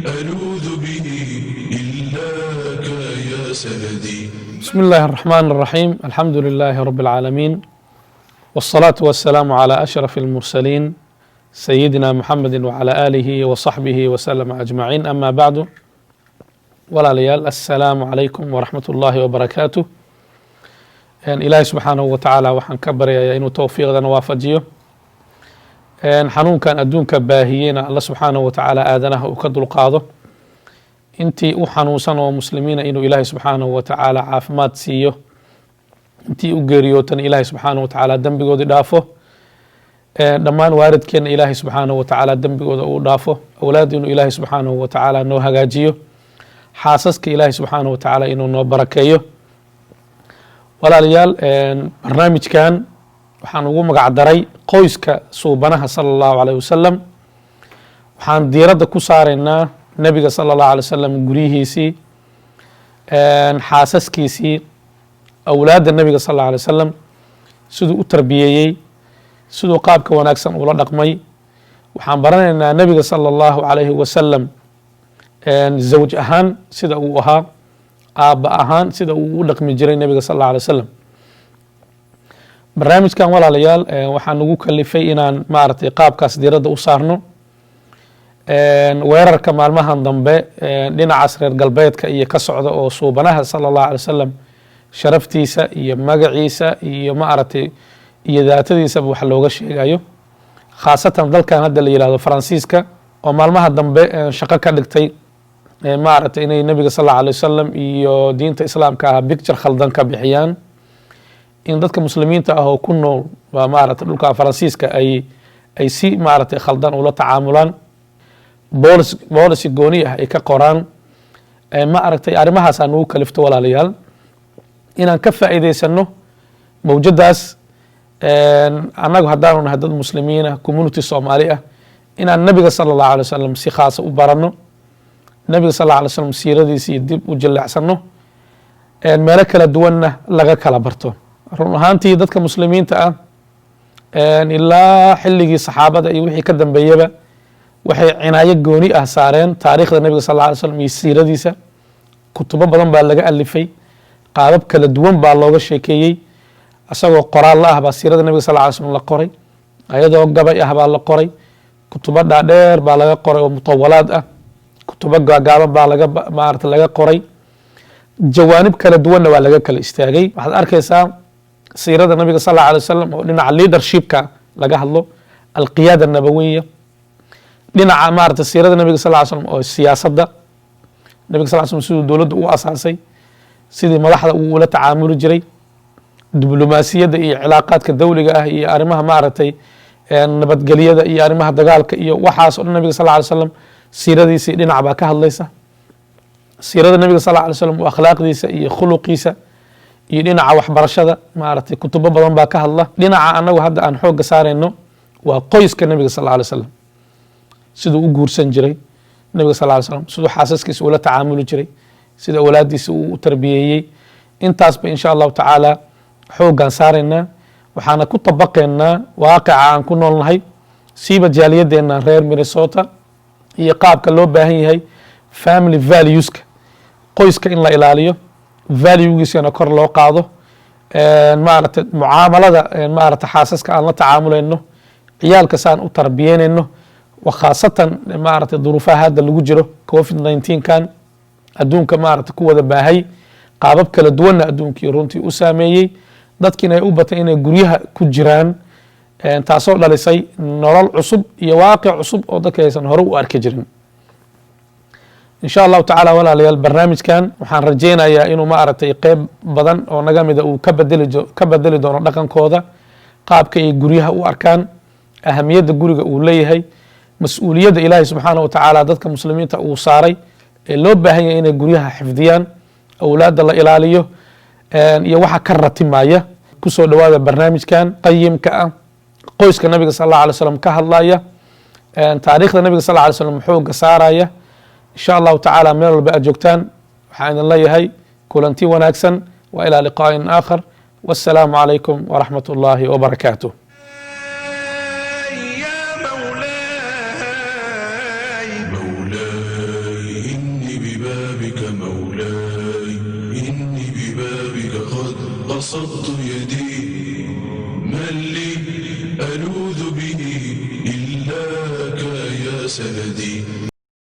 ألوذ به إلاك يا سندي. بسم الله الرحمن الرحيم، الحمد لله رب العالمين، والصلاة والسلام على أشرف المرسلين سيدنا محمد وعلى آله وصحبه وسلم أجمعين، أما بعد. Walaalayaal, assalaamu calaykum waraxmat ullaahi wabarakaatu. Ilaahay subxaanahu wa tacaala waxaan ka baryayaa inuu towfiiqdana waafajiyo. Xanuunkan adduunka baahiyeyna Alla subxaanahu wa tacaala aadanaha uu ka dulqaado. Intii u xanuunsan oo muslimiina inuu Ilaahay subxaanahu wa tacaala caafimaad siiyo, intii u geeriyootana Ilaahay subxaanahu wa tacaala dembigoodii dhaafo, dhammaan waalidkeenna Ilaahay subxaanahu wa tacaala dembigooda uu dhaafo, awlaad inuu Ilaahay subxaanahu wa tacaala noo hagaajiyo, xaasaska Ilaahay subxaanahu wa tacaala inuu noo barakeeyo. Walaalayaal, barnaamijkan waxaan ugu magac daray qoyska suubanaha sala Allahu alayh wasalam. Waxaan diiradda ku saaraynaa nebiga sala Allahu alay wasalam, guryihiisii, xaasaskiisii, awlaadda nebiga sal Allahu alay wasalam, siduu u tarbiyeeyey, siduu qaabka wanaagsan ula dhaqmay. Waxaan baranaynaa nebiga sala Allahu alayhi wasalam zawj ahaan sida uu ahaa, aabba ahaan sida uu u dhaqmi jiray nebiga sal Allahu alay wasalam. Barnaamijkan, walaalayaal, waxaa nagu kalifay inaan maaragtay qaabkaas diiradda u saarno weerarka maalmahan dambe dhinacaas reer galbeedka iyo ka socda oo suubanaha sala Allahu alay wasalam sharaftiisa iyo magaciisa iyo maaragtay iyo daatadiisaba wax looga sheegayo, khaasatan dalkan hadda la yihahdo Faransiiska oo maalmaha dambe shaqo ka dhigtay maaragtay inay nebiga sal Allahu alay wasalam iyo diinta islaamka ah picture khaldan ka bixiyaan, in dadka muslimiinta ah oo ku nool waa maaragtay dhulka Faransiiska ay si maaragtay khaldan ula tacaamulaan, policy gooni ah ay ka qoraan. Ma aragtay, arrimahaasaa nagu kalifto, walaalayaal, inaan ka faa'iidaysano mawjadaas. Annagu haddaanu nahay dad muslimiina, community Soomaali ah, inaan nabiga sala Allahu alay wasalam si khaasa u baranno, nabiga sal Allahu alay slam siiradiisii dib u jileecsano, meelo kala duwanna laga kala barto. Run ahaantii, dadka muslimiinta ah ilaa xilligii saxaabada iyo wixii ka dambeeyaba waxay cinaayo gooni ah saareen taariikhda nabiga sal Alla alay slam iyo siiradiisa. Kutubo badan baa laga alifay, qaabab kala duwan baa looga sheekeeyey. Isagoo qoraal la ah baa siirada nabiga sal ly slam la qoray, ayadoo gabay ah baa la qoray, kutubo dhaadheer baa laga qoray oo mutawalaad ah, kutubo gaagaaban baa laga maarata laga qoray, jawaanib kala duwanna waa laga kala istaagay. Waxaad arkaysaa siirada nabiga sal Alla alay wasalam oo dhinaca leadershipka laga hadlo, alqiyaada nabawiya, dhinaca maarata siirada nabiga sal ly slam oo siyaasadda nabiga sal slam, siduu dowladda u asaasay, sidii madaxda uu ula tacaamuli jiray, diblomaasiyadda iyo cilaaqaadka dawliga ah iyo arrimaha maaragtay nabadgelyada iyo arrimaha dagaalka iyo waxaas o dhan nabiga sal ly slam siiradiisii dhinac baa ka hadlaysa. Siirada nabiga sal ly slam oo akhlaaqdiisa iyo khuluqiisa iyo dhinaca waxbarashada maaragtay kutubo badan baa ka hadla. Dhinaca anagu hadda aan xoogga saarayno waa qoyska nabiga sal ly slam, siduu u guursan jiray nabiga sal ly slam, siduu xaasaskiisa ula tacaamuli jiray, sida awlaadiisa uu u tarbiyeeyey. Intaasba insha Allahu tacaala xooggaan saaraynaa, waxaana ku dabaqaynaa waaqica aan ku noolnahay, siiba jaaliyadeenna reer Minnesota, iyo qaabka loo baahan yahay family valueska, qoyska in la ilaaliyo, valuegiisana kor loo qaado, maaragtay mucaamalada maaragtay xaasaska aan la tacaamulayno, ciyaalka saan u tarbiyeynayno, khaasatan maaragtay duruufaha hadda lagu jiro, COVID-19 kan adduunka maaragtay ku wada baahay, qaabab kala duwanna adduunkii runtii u saameeyey, dadkiina ay u batay inay guryaha ku jiraan, taasoo dhalisay nolol cusub iyo waaqic cusub oo dadka aysan hore u arki jirin. Insha Allahu tacaala, walaalayaal, barnaamijkan waxaan rajeynayaa inuu maaragtay qeyb badan oo naga mida uu ka bedeli doono dhaqankooda, qaabka ay guryaha u arkaan, ahamiyadda guriga uu leeyahay, mas-uuliyadda Ilaahay subxaana wa tacaala dadka muslimiinta uu saaray ee loo baahan yahay inay guryaha xifdiyaan, awlaadda la ilaaliyo iyo waxa ka ratimaya. Kusoo dhawaada barnaamijkan qayimka ah, qoyska nabiga sal Allahu alay slam ka hadlaya, taariikhda nabiga sal ly slam xooga saaraya. Insha Allahu tacaala, meel walba aad joogtaan waxaan idin leeyahay kulanti wanaagsan wa ilaa liqaa'in aakhar. Wassalaamu calaykum waraxmat ullahi wabarakaatuh. يا مولاي مولاي. بسطت يدي، من لي ألوذ به إلاك يا سندي.